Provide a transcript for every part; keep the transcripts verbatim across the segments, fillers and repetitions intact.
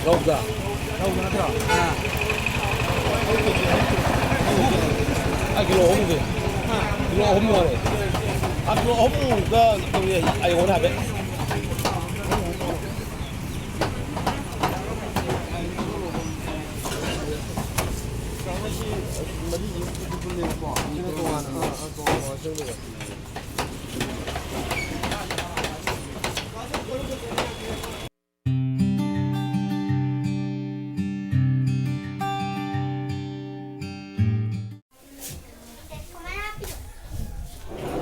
ꯂꯧꯗ꯫ ꯂꯧꯗ ꯅꯠꯇ꯭ꯔꯣ? ꯑꯥ꯫ ꯑꯩ ꯀꯤꯂꯣ ꯑꯍꯨꯝꯒꯤ꯫ ꯍꯥ? ꯀꯤꯂꯣ ꯑꯍꯨꯝ ꯌꯧꯔꯦ꯫ ꯑꯥ, ꯀꯤꯂꯣ ꯑꯍꯨꯝꯃꯨꯛꯇ ꯇꯧꯔꯤ ꯑꯩ, ꯑꯩꯉꯣꯟꯗ ꯍꯥꯏꯐꯦꯠ꯫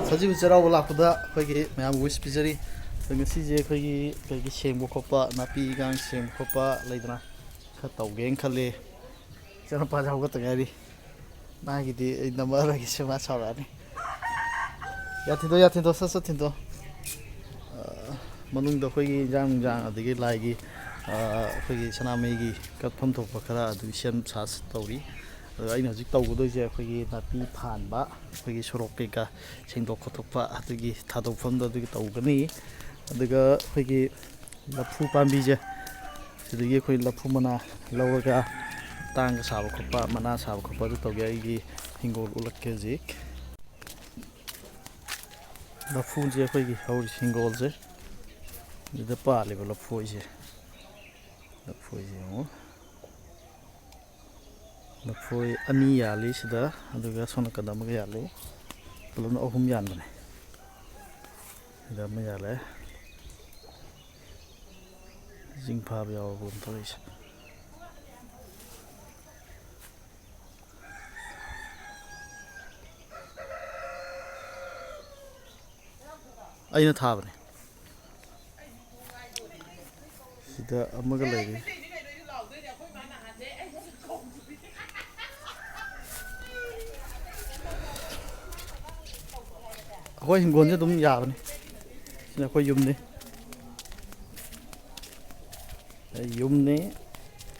ꯁꯖꯤꯕꯨ ꯆꯩꯔꯥꯎꯕ ꯂꯥꯛꯄꯗ ꯑꯩꯈꯣꯏꯒꯤ ꯃꯌꯥꯝ ꯋꯤꯁ ꯄꯤꯖꯔꯤ꯫ ꯑꯗꯣ ꯉꯁꯤꯁꯦ ꯑꯩꯈꯣꯏꯒꯤ ꯀꯩꯒꯤ ꯁꯦꯡꯕ ꯈꯣꯠꯄ, ꯅꯥꯄꯤ ꯏꯟꯈꯥꯡ ꯁꯦꯡꯕ ꯈꯣꯠꯄ ꯂꯩꯗꯅ, ꯈꯔ ꯇꯧꯒꯦꯅ ꯈꯜꯂꯤ꯫ ꯏꯆꯥꯅꯨꯄꯥꯁꯦ ꯍꯧꯒꯠꯇ ꯉꯥꯏꯔꯤ꯫ ꯃꯥꯒꯤꯗꯤ ꯑꯩ ꯅꯝꯃꯛꯑꯔꯣꯏꯒꯦ, ꯁꯤ ꯃꯥ ꯁꯥꯎꯔꯛꯑꯅꯤ꯫ ꯌꯥ ꯊꯤꯟꯗꯣꯛ, ꯌꯥ ꯊꯤꯟꯗꯣꯛ, ꯁꯠ ꯁꯠ ꯊꯤꯟꯗꯣꯛ꯫ ꯑ, ꯃꯅꯨꯡꯗ ꯑꯩꯈꯣꯏꯒꯤ ꯏꯟꯖꯥꯡ ꯅꯨꯡꯖꯥꯡ, ꯑꯗꯒꯤ ꯂꯥꯏꯒꯤ, ꯑ, ꯑꯩꯈꯣꯏꯒꯤ ꯁꯅꯥꯃꯍꯤꯒꯤ ꯀꯠꯐꯝ ꯊꯣꯛꯄ ꯈꯔ ꯑꯗꯨ ꯁꯦꯝ ꯁꯥ ꯇꯧꯔꯤ꯫ ꯑꯗꯣ ꯑꯩꯅ ꯍꯧꯖꯤꯛ ꯇꯧꯒꯗꯣꯏꯁꯦ ꯑꯩꯈꯣꯏꯒꯤ ꯅꯥꯄꯤ ꯐꯥꯟꯕ, ꯑꯩꯈꯣꯏꯒꯤ ꯁꯣꯔꯣꯛ ꯀꯩꯀꯥ ꯁꯦꯡꯗꯣꯛ ꯈꯣꯠꯇꯣꯛꯄ, ꯑꯗꯨꯒꯤ ꯊꯥꯗꯣꯛꯐꯝꯗꯣ ꯑꯗꯨꯒꯤ ꯇꯧꯒꯅꯤ꯫ ꯑꯗꯨꯒ ꯑꯩꯈꯣꯏꯒꯤ ꯂꯐꯨ ꯄꯥꯝꯕꯤꯁꯦ, ꯁꯤꯗꯒꯤ ꯑꯩꯈꯣꯏ ꯂꯐꯨ ꯃꯅꯥ ꯂꯧꯔꯒ ꯇꯥꯡꯒ ꯁꯥꯕ ꯈꯣꯠꯄ, ꯃꯅꯥ ꯁꯥꯕ ꯈꯣꯠꯄ ꯑꯗꯨ ꯇꯧꯒꯦ ꯑꯩꯒꯤ ꯍꯤꯡꯒꯣꯜ ꯎꯠꯂꯛꯀꯦ ꯍꯧꯖꯤꯛ꯫ ꯂꯐꯨꯁꯦ ꯑꯩꯈꯣꯏꯒꯤ ꯍꯧꯔꯤꯁꯦ ꯍꯤꯡꯒꯣꯜꯁꯦ, ꯁꯤꯗ ꯄꯥꯜꯂꯤꯕ ꯂꯐꯣꯏꯁꯦ, ꯂꯐꯣꯏꯁꯦ ꯌꯦꯡꯉꯣ꯫ ꯂꯐꯣꯏ ꯑꯅꯤ ꯌꯥꯜꯂꯤ ꯁꯤꯗ, ꯑꯗꯨꯒ ꯁꯣꯝ ꯅꯥꯀꯟꯗ ꯑꯃꯒ ꯌꯥꯜꯂꯤ꯫ ꯄꯨꯂꯞꯅ ꯑꯍꯨꯝ ꯌꯥꯟꯕꯅꯦ꯫ ꯁꯤꯗ ꯑꯃ ꯌꯥꯜꯂꯦ꯫ ꯖꯤꯡ ꯐꯥꯕ ꯌꯥꯎꯔꯕ ꯀꯩꯅꯣꯝ ꯇꯧꯔꯤꯁꯦ꯫ ꯑꯩꯅ ꯊꯥꯕꯅꯦ꯫ ꯁꯤꯗ ꯑꯃꯒ ꯂꯩꯔꯤ꯫ ꯑꯩꯈꯣꯏ ꯍꯤꯡꯒꯣꯜꯁꯦ ꯑꯗꯨꯝ ꯌꯥꯕꯅꯤ꯫ ꯁꯤꯅ ꯑꯩꯈꯣꯏ ꯌꯨꯝꯅꯤ꯫ ꯑꯩ ꯌꯨꯝꯅꯤ꯫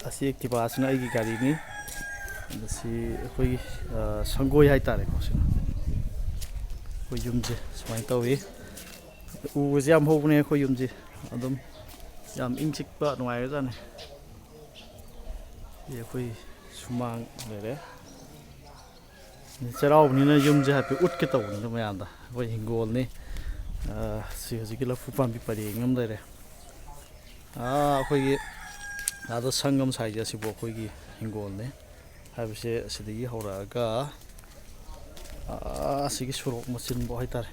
ꯑꯁꯤ ꯑꯦꯛꯇꯤꯚꯥꯁꯤꯅ ꯑꯩꯒꯤ ꯒꯥꯔꯤꯅꯤ꯫ ꯑꯗ ꯁꯤ ꯑꯩꯈꯣꯏꯒꯤ, ꯑ, ꯁꯪꯒꯣꯏ ꯍꯥꯏꯇꯥꯔꯦꯀꯣ꯫ ꯁꯤꯅ ꯑꯩꯈꯣꯏ ꯌꯨꯝꯁꯦ ꯁꯨꯃꯥꯏꯅ ꯇꯧꯏ꯫ ꯎꯒꯁꯦ ꯌꯥꯝ ꯍꯧꯕꯅꯦ ꯑꯩꯈꯣꯏ ꯌꯨꯝꯁꯦ꯫ ꯑꯗꯨꯝ ꯌꯥꯝ ꯏꯪ ꯆꯤꯛꯄ ꯅꯨꯡꯉꯥꯏꯈ꯭ꯔꯖꯥꯠꯅꯤ꯫ ꯁꯤ ꯑꯩꯈꯣꯏ ꯁꯨꯃꯥꯡ ꯂꯩꯔꯦ꯫ ꯆꯩꯔꯥꯎꯕꯅꯤꯅ ꯌꯨꯝꯁꯦ ꯍꯥꯏꯐꯦꯠ ꯎꯠꯀꯦ ꯇꯧꯕꯅꯤꯗ ꯃꯌꯥꯝꯗ꯫ ꯑꯩꯈꯣꯏ ꯍꯤꯡꯒꯣꯜꯅꯤ꯫ ꯑ, ꯁꯤ ꯍꯧꯖꯤꯛꯀꯤ ꯂꯐꯨ ꯄꯥꯝꯕꯤ ꯄꯔꯦꯡ ꯑꯃ ꯂꯩꯔꯦ꯫ ꯑꯥ, ꯑꯩꯈꯣꯏꯒꯤ ꯑꯥꯗ ꯁꯪ ꯑꯃ ꯁꯥꯏꯁꯦ, ꯑꯁꯤꯕꯨ ꯑꯩꯈꯣꯏꯒꯤ ꯍꯤꯡꯒꯣꯜꯅꯤ꯫ ꯍꯥꯏꯕꯁꯦ ꯑꯁꯤꯗꯒꯤ ꯍꯧꯔꯛꯑꯒ, ꯑꯥ, ꯑꯁꯤꯒꯤ ꯁꯣꯔꯣꯛ ꯃꯆꯤꯟꯐꯥꯎ ꯍꯥꯏꯇꯥꯔꯦ꯫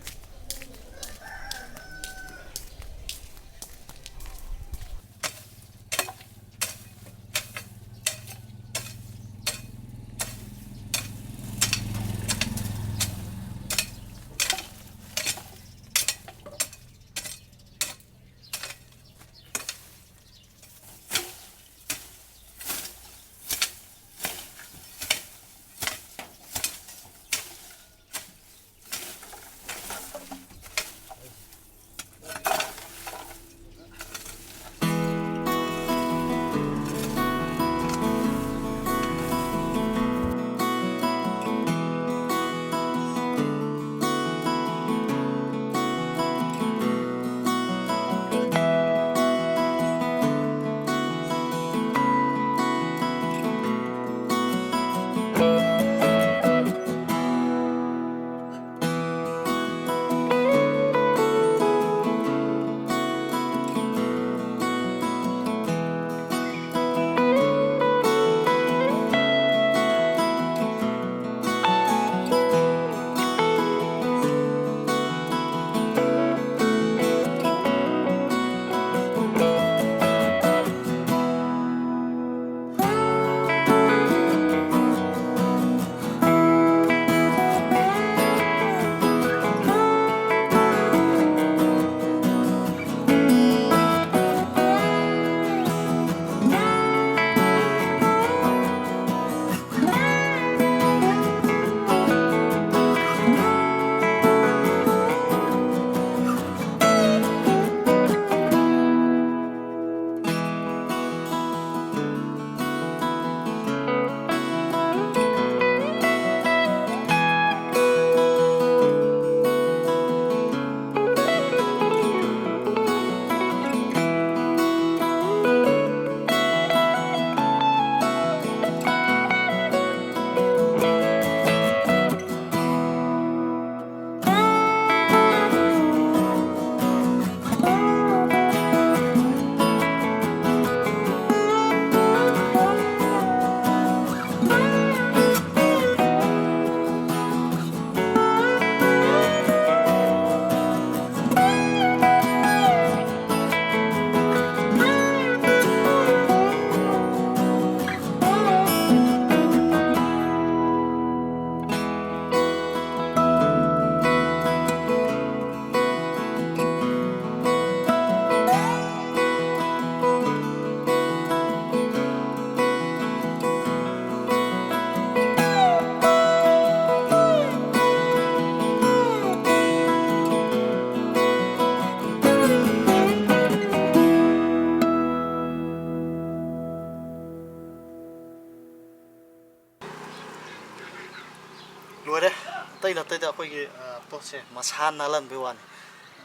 ꯂꯣꯏꯔꯦ꯫ ꯑꯇꯩ ꯅꯠꯇꯦꯗ, ꯑꯩꯈꯣꯏꯒꯤ, ꯑ, ꯄꯣꯠꯁꯦ ꯃꯁꯥ ꯅꯥꯜꯍꯟꯕꯩ ꯋꯥꯅꯤ꯫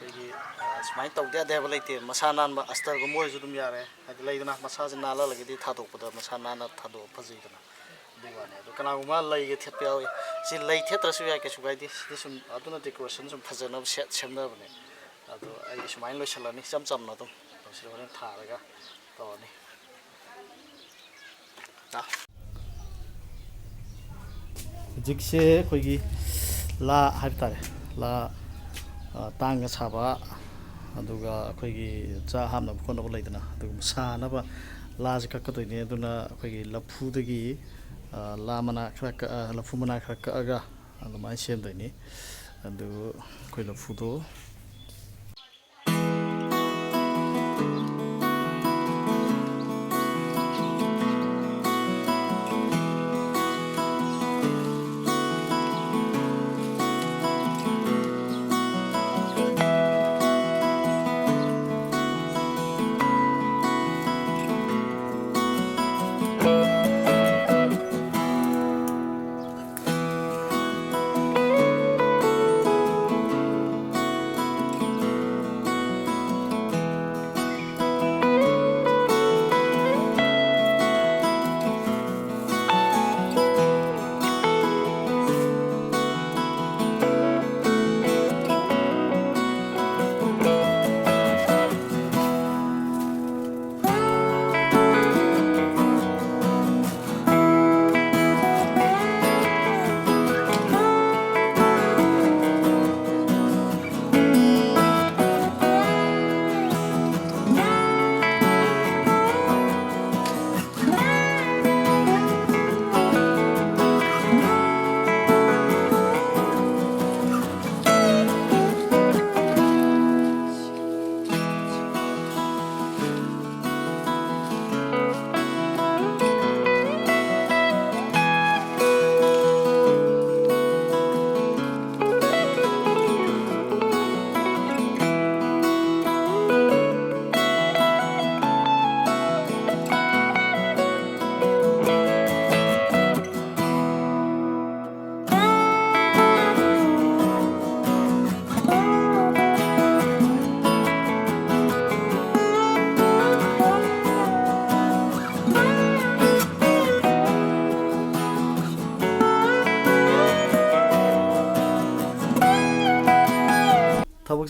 ꯑꯩꯈꯣꯏꯒꯤ, ꯑ, ꯁꯨꯃꯥꯏꯅ ꯇꯧꯗ ꯌꯥꯗꯦ ꯍꯥꯏꯕ ꯂꯩꯇꯦ꯫ ꯃꯁꯥ ꯅꯥꯟꯕ ꯑꯁꯇꯔꯒꯨꯝꯕ ꯑꯣꯏꯔꯁꯨ ꯑꯗꯨꯝ ꯌꯥꯔꯦ꯫ ꯍꯥꯏꯗꯤ ꯂꯩꯗꯅ, ꯃꯁꯥꯁꯦ ꯅꯥꯜꯍꯜꯂꯒꯗꯤ ꯊꯥꯗꯣꯛꯄꯗ ꯃꯁꯥ ꯅꯥꯟꯅ ꯊꯥꯗꯣꯛꯑ ꯐꯖꯩꯗꯅ꯫ ꯑꯗꯨꯒꯤ ꯋꯥꯅꯤ꯫ ꯑꯗꯣ ꯀꯅꯥꯒꯨꯝꯕ ꯂꯩꯒ ꯊꯦꯠꯄ ꯌꯥꯎꯏ꯫ ꯁꯤ ꯂꯩ ꯊꯦꯠꯇ꯭ꯔꯁꯨ ꯌꯥꯏ, ꯀꯩꯁꯨ ꯀꯥꯏꯗꯦ꯫ ꯁꯤꯗꯤ ꯁꯨꯝ ꯑꯗꯨꯅ decoration ꯁꯨꯝ ꯐꯖꯅꯕ ꯁꯦꯠ ꯁꯦꯝꯅꯕꯅꯦ꯫ ꯑꯗꯣ ꯑꯩ ꯁꯨꯃꯥꯏꯅ ꯂꯣꯏꯁꯤꯜꯂꯅꯤ, ꯏꯆꯝ ꯆꯝꯅ ꯑꯗꯨꯝ꯫ ꯑꯗꯣ ꯁꯤꯗ ꯍꯣꯔꯦꯟ ꯊꯥꯔꯒ ꯇꯧꯔꯅꯤ꯫ ꯍꯧꯖꯤꯛꯁꯦ ꯑꯩꯈꯣꯏꯒꯤ ꯂꯥ ꯍꯥꯏꯕ ꯇꯥꯔꯦ, ꯂꯥ, ꯑ, ꯇꯥꯡꯅ ꯁꯥꯕ, ꯑꯗꯨꯒ ꯑꯩꯈꯣꯏꯒꯤ ꯆꯥ ꯍꯥꯞꯅꯕ ꯈꯣꯠꯅꯕ ꯂꯩꯗꯅ, ꯑꯗꯨꯒꯨꯝꯕ ꯁꯥꯅꯕ ꯂꯥꯁꯦ ꯀꯛꯀꯗꯣꯏꯅꯦ꯫ ꯑꯗꯨꯅ ꯑꯩꯈꯣꯏꯒꯤ ꯂꯐꯨꯗꯒꯤ, ꯑ, ꯂꯥ ꯃꯅꯥ ꯈꯔ ꯀꯛꯑ-, ꯂꯐꯨ ꯃꯅꯥ ꯈꯔ ꯀꯛꯑꯒ ꯑꯗꯨꯃꯥꯏꯅ ꯁꯦꯝꯗꯣꯏꯅꯤ꯫ ꯑꯗꯨ ꯑꯩꯈꯣꯏ ꯂꯐꯨꯗꯣ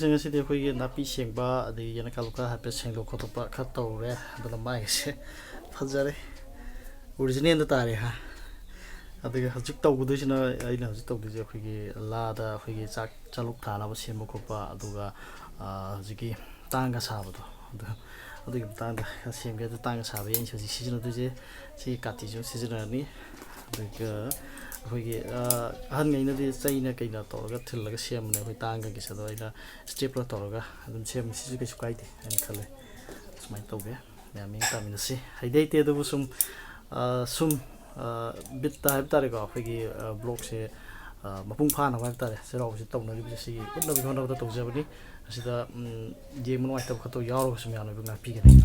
ꯉꯁꯤꯗꯤ ꯑꯩꯈꯣꯏꯒꯤ ꯅꯥꯄꯤ ꯁꯦꯡꯕ, ꯑꯗꯒꯤ ꯌꯦꯅꯈꯥ ꯂꯨꯈꯥ ꯍꯥꯏꯐꯦꯠ ꯁꯦꯡꯗꯣꯛ ꯈꯣꯠꯇꯣꯛꯄ ꯈꯔ ꯇꯧꯔꯦ꯫ ꯑꯗꯨꯅ ꯃꯥꯏꯒꯁꯦ ꯐꯖꯔꯦ, ꯑꯣꯔꯤꯖꯤꯅꯦꯜꯗ ꯇꯥꯔꯦ ꯍꯥ꯫ ꯑꯗꯨꯒ ꯍꯧꯖꯤꯛ ꯇꯧꯒꯗꯣꯏꯁꯤꯅ, ꯑꯩꯅ ꯍꯧꯖꯤꯛ ꯇꯧꯗꯣꯏꯁꯦ ꯑꯩꯈꯣꯏꯒꯤ ꯂꯥꯗ ꯑꯩꯈꯣꯏꯒꯤ ꯆꯥꯛ ꯆꯥꯂꯨꯛ ꯊꯥꯅꯕ ꯁꯦꯝꯕ ꯈꯣꯠꯄ, ꯑꯗꯨꯒ, ꯑ, ꯍꯧꯖꯤꯛꯀꯤ ꯇꯥꯡꯒ ꯁꯥꯕꯗꯣ, ꯑꯗꯨ, ꯑꯗꯨꯒꯤ ꯃꯇꯥꯡꯗ ꯈꯔ ꯁꯦꯝꯒꯦ꯫ ꯑꯗꯨ ꯇꯥꯡꯒ ꯁꯥꯕꯒꯤ ꯑꯩꯅ ꯍꯧꯖꯤꯛ ꯁꯤꯖꯤꯟꯅꯗꯣꯏꯁꯦ ꯁꯤꯒꯤ ꯀꯥꯇꯤꯁꯨ ꯁꯤꯖꯤꯟꯅꯔꯅꯤ꯫ ꯑꯗꯨꯒ ꯑꯩꯈꯣꯏꯒꯤ, ꯑ, ꯑꯍꯟꯉꯩꯅꯗꯤ ꯆꯩꯅ ꯀꯩꯅ ꯇꯧꯔꯒ ꯊꯤꯜꯂꯒ ꯁꯦꯝꯕꯅꯦ ꯑꯩꯈꯣꯏ ꯇꯥꯡꯒꯒꯤꯁꯦ꯫ ꯑꯗꯣ ꯑꯩꯅ ꯁ꯭ꯇꯦꯞꯂꯔ ꯇꯧꯔꯒ ꯑꯗꯨꯝ ꯁꯦꯝꯕ, ꯁꯤꯁꯨ ꯀꯩꯁꯨ ꯀꯥꯏꯗꯦ ꯍꯥꯏꯅ ꯈꯜꯂꯦ꯫ ꯁꯨꯃꯥꯏꯅ ꯇꯧꯒꯦ꯫ ꯃꯌꯥꯝ ꯌꯦꯡ ꯇꯥꯃꯤꯟꯅꯁꯤ꯫ ꯍꯩꯗꯤ ꯍꯩꯇꯦ, ꯑꯗꯨꯕꯨ ꯁꯨꯝ, ꯑ, ꯁꯨꯝ, ꯑ, ꯕꯤꯠꯇ ꯍꯥꯏꯕ ꯇꯥꯔꯦꯀꯣ, ꯑꯩꯈꯣꯏꯒꯤ, ꯑ, ꯕ꯭ꯂꯣꯛꯁꯦ, ꯑ, ꯃꯄꯨꯡ ꯐꯥꯅꯕ ꯍꯥꯏꯕ ꯇꯥꯔꯦ, ꯆꯩꯔꯥꯎꯕꯁꯤ ꯇꯧꯅꯔꯤꯕꯁꯦ ꯁꯤꯒꯤ ꯎꯠꯅꯕꯒꯤ ꯍꯣꯠꯅꯕꯗ ꯇꯧꯖꯕꯅꯤ꯫ ꯑꯁꯤꯗ, ꯎꯝ, ꯌꯦꯡꯕ ꯅꯨꯡꯉꯥꯏꯇꯕ ꯈꯛꯇ ꯌꯥꯎꯔꯒꯁꯨ ꯃꯌꯥꯝꯅ ꯑꯗꯨꯝ ꯉꯥꯛꯄꯤꯒꯅꯤ꯫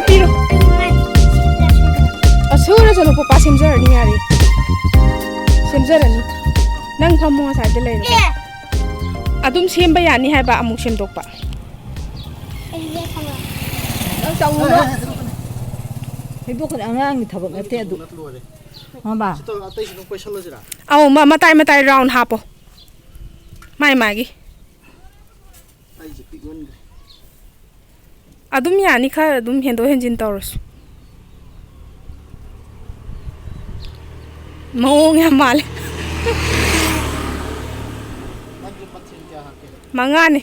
ꯄꯤꯔꯣ꯫ ꯑ, ꯁꯨꯔꯁꯅꯨ, ꯄꯄꯥ ꯁꯦꯝꯖꯔꯅꯤ, ꯌꯥꯔꯦ꯫ ꯁꯦꯝꯖꯔꯅꯤ꯫ ꯅꯪ ꯐꯝꯃꯣ, ꯉꯁꯥꯏꯗ ꯂꯩꯔꯣ꯫ ꯑꯗꯨꯝ ꯁꯦꯝꯕ ꯌꯥꯅꯤ ꯍꯥꯏꯕ, ꯑꯃꯨꯛ ꯁꯦꯝꯗꯣꯛꯄ꯫ ꯅꯪ ꯆꯪꯉꯨꯔꯣ꯫ ꯍꯦꯟꯗꯣꯛꯀꯅꯤ, ꯑꯉꯥꯡꯒꯤ ꯊꯕꯛ ꯅꯠꯇꯦ ꯑꯗꯨ꯫ ꯈꯪꯉꯕ? ꯑꯧ, ꯃ-, ꯃꯇꯥꯏ ꯃꯇꯥꯏ ꯔꯥꯎꯟ ꯍꯥꯞꯄꯣ꯫ ꯃꯥꯏ ꯃꯥꯒꯤ꯫ ꯑꯗꯨꯝ ꯌꯥꯅꯤ, ꯈꯔ ꯑꯗꯨꯝ ꯍꯦꯟꯗꯣꯛ ꯍꯦꯟꯖꯤꯟ ꯇꯧꯔꯁꯨ꯫ ꯃꯑꯣꯡ ꯌꯥꯝ ꯃꯥꯜꯂꯦ꯫ ꯃꯉꯥꯅꯤ꯫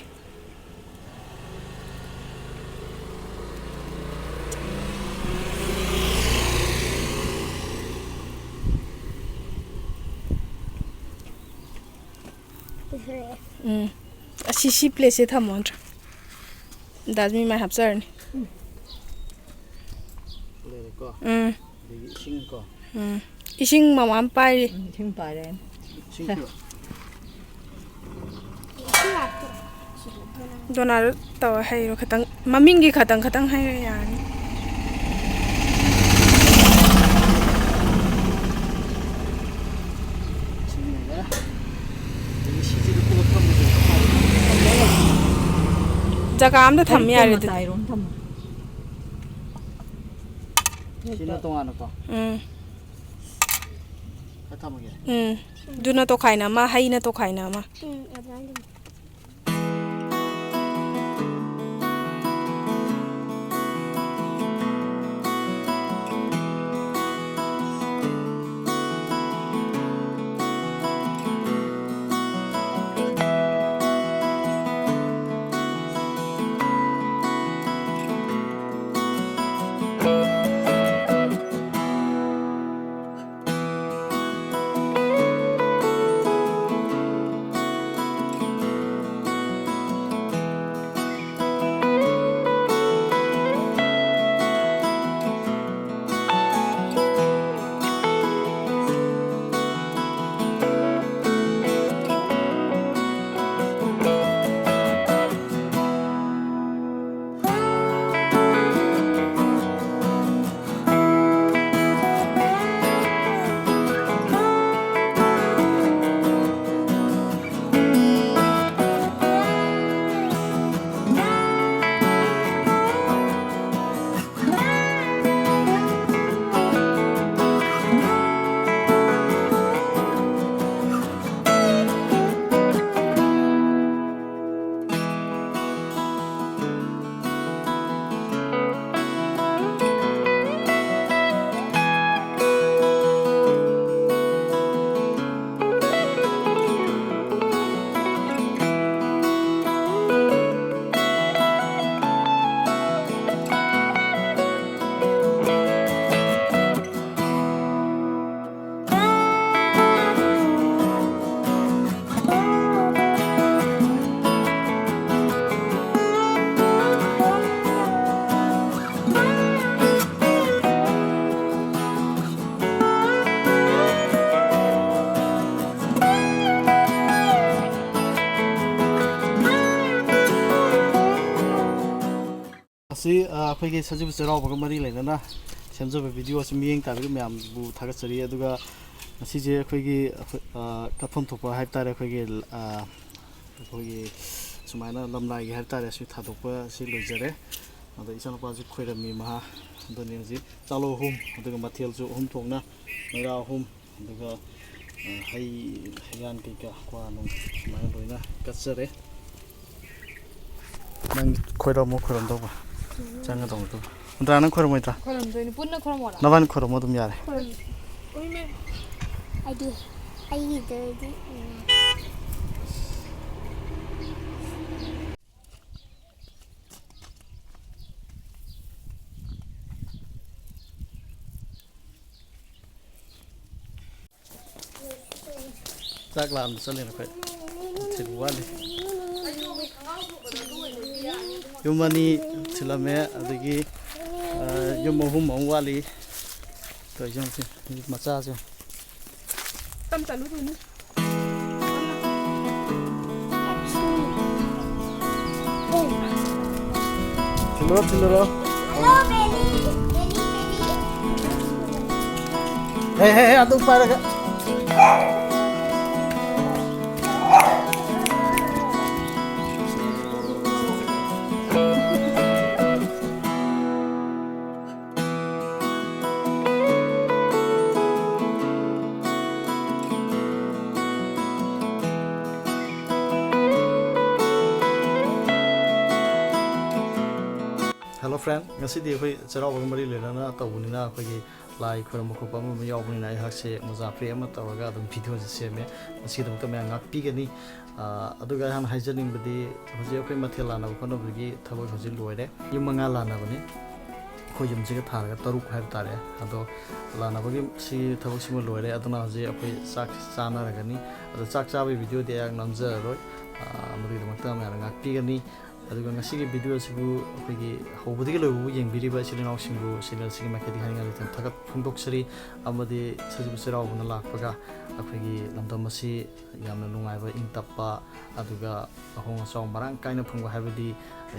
ꯎꯝ꯫ ꯑꯁꯤ, ꯁꯤ ꯄ꯭ꯂꯦꯠꯁꯦ ꯊꯝꯃꯣ ꯅꯠꯇ꯭ꯔꯥ? ꯗꯥꯁꯃꯤ ꯃꯥꯏ ꯍꯥꯞꯆꯔꯅꯤ꯫ ꯂꯩꯔꯦꯀꯣ꯫ ꯎꯝ꯫ ꯑꯗꯒꯤ ꯏꯁꯤꯡ ꯀꯣ꯫ ꯎꯝ꯫ ꯏꯁꯤꯡ ꯃꯃꯥ ꯄꯥꯏꯔꯤ꯫ ꯎꯝ, ꯏꯁꯤꯡ ꯄꯥꯏꯔꯦ꯫ ꯏꯁꯤꯡ ꯁꯦ꯫ ꯄꯤꯔꯛꯑꯣ꯫ ꯗꯣꯅꯥꯗꯣ ꯇꯧꯔ ꯍꯩꯔꯣ ꯈꯇꯪ, ꯃꯃꯤꯡꯒꯤ ꯈꯇꯪ ꯈꯇꯪ ꯍꯩꯔ ꯌꯥꯔꯅꯤ꯫ ꯁꯤꯅꯦ꯫ ꯑꯗꯒꯤ ꯁꯤꯁꯤꯗ ꯄꯨꯂꯞ ꯊꯝꯃꯁꯦ꯫ ꯖꯒꯥ ꯑꯝꯗ ꯊꯝ ꯌꯥꯔꯦ ꯑꯗꯨꯗꯤ꯫ ꯃꯇꯥꯏꯔꯣꯝ ꯊꯝꯃꯣ꯫ ꯁꯤꯅ ꯇꯣꯉꯥꯟꯅꯀꯣ꯫ ꯎꯝ꯫ ꯈꯔ ꯊꯝꯃꯒꯦ꯫ ꯎꯝ꯫ ꯑꯗꯨꯅ ꯇꯣꯈꯥꯏꯅ ꯑꯃ, ꯍꯩꯅ ꯇꯣꯈꯥꯏꯅ ꯑꯃ꯫ ꯎꯝ, ꯑꯗꯨꯃꯥꯏꯅ ꯑꯗꯨꯝ꯫ ꯑꯁꯤ ꯑ, ꯑꯩꯈꯣꯏꯒꯤ ꯁꯖꯤꯕꯨ ꯆꯩꯔꯥꯎꯕꯒ ꯃꯔꯤ ꯂꯩꯅꯅ ꯁꯦꯝꯖꯕ ꯚꯤꯗꯤꯑꯣ ꯑꯁꯤ ꯃꯤꯠꯌꯦꯡ ꯇꯥꯕꯤꯔꯤꯕ ꯃꯌꯥꯝꯕꯨ ꯊꯥꯒꯠꯆꯔꯤ꯫ ꯑꯗꯨꯒ ꯉꯁꯤꯁꯦ ꯑꯩꯈꯣꯏꯒꯤ ꯑꯩꯈꯣꯏ, ꯑ, ꯀꯠꯐꯝ ꯊꯣꯛꯄ ꯍꯥꯏꯕ ꯇꯥꯔꯦ, ꯑꯩꯈꯣꯏꯒꯤ ꯑ, ꯑꯩꯈꯣꯏꯒꯤ ꯁꯨꯃꯥꯏꯅ ꯂꯝꯂꯥꯏꯒꯤ ꯍꯥꯏꯕ ꯇꯥꯔꯦ, ꯑꯁꯤ ꯊꯥꯗꯣꯛꯄ ꯑꯁꯤ ꯂꯣꯏꯖꯔꯦ꯫ ꯑꯗꯣ ꯏꯆꯥꯅꯨꯄꯥꯁꯨ ꯈꯣꯏꯔꯝꯃꯤ ꯃꯍꯥ꯫ ꯑꯗꯨꯅꯤ ꯍꯧꯖꯤꯛ ꯆꯥꯂꯣ ꯑꯍꯨꯝ, ꯑꯗꯨꯒ ꯃꯊꯦꯜꯁꯨ ꯑꯍꯨꯝ ꯊꯣꯛꯅ, ꯃꯩꯔꯥ ꯑꯍꯨꯝ, ꯑꯗꯨꯒ ꯑ, ꯍꯩ ꯍꯩꯌꯥꯟ ꯀꯩꯀꯥ, ꯀ꯭ꯋꯥ ꯅꯨꯡ ꯁꯨꯃꯥꯏꯅ ꯂꯣꯏꯅ ꯀꯠꯆꯔꯦ꯫ ꯅꯪ ꯈꯣꯏꯔꯝꯃꯣ, ꯈꯣꯏꯔꯝꯗꯧꯕ ꯆꯪꯒꯗꯧꯕꯗꯣ꯫ ꯅꯠꯇ꯭ꯔꯥ ꯅꯪ ꯈꯣꯏꯔꯝꯃꯣꯏꯗ꯭ꯔꯥ? ꯈꯣꯏꯔꯝꯗꯣꯏꯅꯦ, ꯄꯨꯟꯅ ꯈꯣꯏꯔꯝꯃꯣꯔꯥ? ꯅꯕꯥꯅꯤ ꯈꯣꯏꯔꯝꯃꯣ ꯑꯗꯨꯝ ꯌꯥꯔꯦ꯫ ꯈꯣꯏꯔꯝ-, ꯎꯏꯃꯦ꯫ ꯑꯩꯗꯤ, ꯑꯩꯒꯤꯗꯗꯤ, ꯎꯝ꯫ ꯆꯥꯛ ꯂꯥꯝꯕ ꯆꯠꯂꯦꯅ ꯑꯩꯈꯣꯏ ꯊꯤꯟꯕ ꯋꯥꯠꯂꯤ꯫ ꯌꯨꯝ ꯑꯅꯤ ꯊꯤꯜꯂꯝꯃꯦ, ꯑꯗꯒꯤ, ꯑ, ꯌꯨꯝ ꯑꯍꯨꯝ ꯑꯃ ꯋꯥꯠꯂꯤ꯫ ꯇꯧꯔꯤꯁꯦ ꯌꯦꯡꯉꯨꯁꯦ, ꯃꯆꯥꯁꯦ꯫ ꯇꯝ ꯆꯠꯂꯨꯗꯣꯏꯅꯤ꯫ ꯊꯤꯜꯂꯨꯔꯣ, ꯊꯤꯜꯂꯨꯔꯣ꯫ ꯍꯦ, ꯍꯦ, ꯍꯦ, ꯑꯗꯨ ꯄꯥꯏꯔꯒ꯫ Hello friend, ꯉꯁꯤꯗꯤ ꯑꯩꯈꯣꯏ ꯆꯩꯔꯥꯎꯕꯒ ꯃꯔꯤ ꯂꯩꯅꯅ ꯇꯧꯕꯅꯤꯅ ꯑꯩꯈꯣꯏꯒꯤ ꯂꯥꯏ ꯈꯣꯏꯔꯝꯕ ꯈꯣꯠꯄ ꯑꯃ ꯑꯃ ꯌꯥꯎꯕꯅꯤꯅ ꯑꯩꯍꯥꯛꯁꯦ ꯃꯣꯖꯥ ꯐꯨꯔꯤꯠ ꯑꯃ ꯇꯧꯔꯒ ꯑꯗꯨꯝ ꯚꯤꯗꯤꯑꯣꯁꯦ ꯁꯦꯝꯃꯦ꯫ ꯃꯁꯤꯒꯤꯗꯃꯛꯇ ꯃꯌꯥꯝ ꯉꯥꯛꯄꯤꯒꯅꯤ꯫ ꯑꯥ, ꯑꯗꯨꯒ ꯑꯩꯍꯥꯛꯅ ꯍꯥꯏꯖꯅꯤꯡꯕꯗꯤ ꯍꯧꯖꯤꯛ ꯑꯩꯈꯣꯏ ꯃꯊꯦꯜ ꯂꯥꯟꯅꯕ ꯈꯣꯠꯅꯕꯒꯤ ꯊꯕꯛ ꯍꯧꯖꯤꯛ ꯂꯣꯏꯔꯦ꯫ ꯌꯨꯝ ꯃꯉꯥ ꯂꯥꯟꯅꯕꯅꯤ꯫ ꯑꯩꯈꯣꯏ ꯌꯨꯝꯁꯤꯒ ꯊꯥꯔꯒ ꯇꯔꯨꯛ ꯍꯥꯏꯕ ꯇꯥꯔꯦ꯫ ꯑꯗꯣ ꯂꯥꯟꯅꯕꯒꯤ ꯁꯤ ꯊꯕꯛꯁꯤꯃ ꯂꯣꯏꯔꯦ꯫ ꯑꯗꯨꯅ ꯍꯧꯖꯤꯛ ꯑꯩꯈꯣꯏ ꯆꯥꯛ ꯆꯥꯅꯔꯒꯅꯤ꯫ ꯑꯗꯣ ꯆꯥꯛ ꯆꯥꯕꯒꯤ ꯚꯤꯗꯤꯑꯣꯗꯤ ꯑꯩꯍꯥꯛ ꯅꯝꯖꯔꯔꯣꯏ꯫ ꯑꯥ, ꯃꯗꯨꯒꯤꯗꯃꯛꯇ ꯃꯌꯥꯝꯅ ꯉꯥꯛꯄꯤꯒꯅꯤ꯫ ꯑꯗꯨꯒ ꯉꯁꯤꯒꯤ ꯚꯤꯗꯤꯑꯣ ꯑꯁꯤꯕꯨ ꯑꯩꯈꯣꯏꯒꯤ ꯍꯧꯕꯗꯒꯤ ꯂꯣꯏꯕꯕꯨ ꯌꯦꯡꯕꯤꯔꯤꯕ ꯏꯆꯤꯜ ꯏꯅꯥꯎꯁꯤꯡꯕꯨ ꯆꯦꯅꯦꯜꯁꯤꯒꯤ ꯃꯥꯏꯀꯩꯗꯒꯤ ꯍꯥꯏꯅꯤꯡꯉꯥꯏ ꯂꯩꯇꯅ ꯊꯥꯒꯠ ꯐꯣꯡꯗꯣꯛꯆꯔꯤ꯫ ꯑꯃꯗꯤ ꯁꯖꯤꯕꯨ ꯆꯩꯔꯥꯎꯕꯅ ꯂꯥꯛꯄꯒ ꯑꯩꯈꯣꯏꯒꯤ ꯂꯝꯗꯝ ꯑꯁꯤ ꯌꯥꯝꯅ ꯅꯨꯡꯉꯥꯏꯕ, ꯏꯪ ꯇꯞꯄ, ꯑꯗꯨꯒ ꯑꯍꯣꯡ ꯑꯆꯥꯎ ꯃꯔꯥꯡ ꯀꯥꯏꯅ ꯐꯪꯕ, ꯍꯥꯏꯕꯗꯤ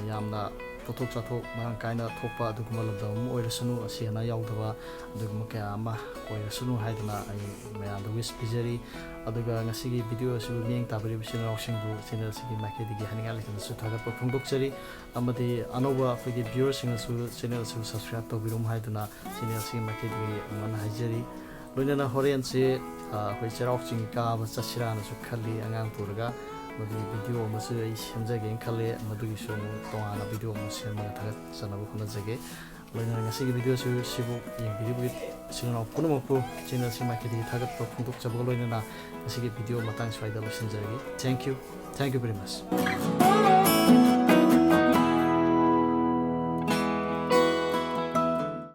ꯌꯥꯝꯅ ꯄꯣꯠꯊꯣꯛ ꯆꯥꯊꯣꯛ ꯃꯔꯥꯡ ꯀꯥꯏꯅ ꯊꯣꯛꯄ ꯑꯗꯨꯒꯨꯝꯕ ꯂꯝꯗꯝ ꯑꯃ ꯑꯣꯏꯔꯁꯅꯨ, ꯑꯁꯤ ꯑꯅꯥ ꯌꯥꯎꯗꯕ ꯑꯗꯨꯒꯨꯝꯕ ꯀꯌꯥ ꯑꯃ ꯑꯣꯏꯔꯁꯅꯨ ꯍꯥꯏꯗꯨꯅ ꯑꯩ ꯃꯌꯥꯝꯗ wish ꯄꯤꯖꯔꯤ꯫ ꯑꯗꯨꯒ ꯉꯁꯤꯒꯤ video ꯑꯁꯤꯕꯨ ꯃꯤꯠꯌꯦꯡ ꯇꯥꯕꯤꯔꯤꯕ ꯏꯆꯤꯟ ꯏꯅꯥꯎꯁꯤꯡꯕꯨ channel ꯑꯁꯤꯒꯤ ꯃꯥꯏꯀꯩꯗꯒꯤ ꯍꯥꯏꯅꯤꯡꯉꯥꯏ ꯂꯩꯇꯅꯁꯨ ꯊꯥꯒꯠꯄ ꯐꯣꯡꯗꯣꯛꯆꯔꯤ꯫ ꯑꯃꯗꯤ ꯑꯅꯧꯕ ꯑꯩꯈꯣꯏꯒꯤ viewer ꯁꯤꯡꯅꯁꯨ channel ꯑꯁꯤꯕꯨ subscribe ꯇꯧꯕꯤꯔꯝꯃꯨ ꯍꯥꯏꯗꯨꯅ channel ꯑꯁꯤꯒꯤ ꯃꯥꯏꯀꯩꯗꯒꯤ ꯑꯃꯨꯛ ꯍꯟꯅ ꯍꯥꯏꯖꯔꯤ꯫ ꯂꯣꯏꯅꯅ ꯍꯣꯔꯦꯟꯁꯦ, ꯑ, ꯑꯩꯈꯣꯏ ꯆꯩꯔꯥꯎ ꯆꯤꯡ ꯀꯥꯕ ꯆꯠꯁꯤꯔꯥꯅꯁꯨ ꯈꯜꯂꯤ ꯑꯉꯥꯡ ꯄꯨꯔꯒ꯫ ꯃꯗꯨꯒꯤ video ꯑꯃꯁꯨ ꯑꯩ ꯁꯦꯝꯖꯒꯦꯅ ꯈꯜꯂꯦ꯫ ꯃꯗꯨꯒꯤꯁꯨ ꯑꯃꯨꯛ ꯇꯣꯉꯥꯟꯅ video ꯑꯃꯨꯛ ꯁꯦꯝꯃꯒ ꯊꯥꯒꯠꯆꯅꯕ ꯍꯣꯠꯅꯖꯒꯦ꯫ ꯂꯣꯏꯅꯅ ꯉꯁꯤꯒꯤ video ꯑꯁꯤ ꯁꯤꯕꯨ ꯌꯦꯡꯕꯤꯔꯤꯕꯒꯤ ꯏꯆꯤꯟ ꯏꯅꯥꯎ ꯄꯨꯝꯅꯃꯛꯄꯨ channel ꯑꯁꯤ ꯃꯥꯏꯀꯩꯗꯒꯤ ꯊꯥꯒꯠꯄ ꯐꯣꯡꯗꯣꯛꯆꯕꯒ ꯂꯣꯏꯅꯅ ꯉꯁꯤꯒꯤ video ꯃꯇꯥꯡ ꯁ꯭ꯋꯥꯏꯗ ꯂꯣꯏꯁꯤꯟꯖꯔꯒꯦ꯫ Thank you. Thank you very much.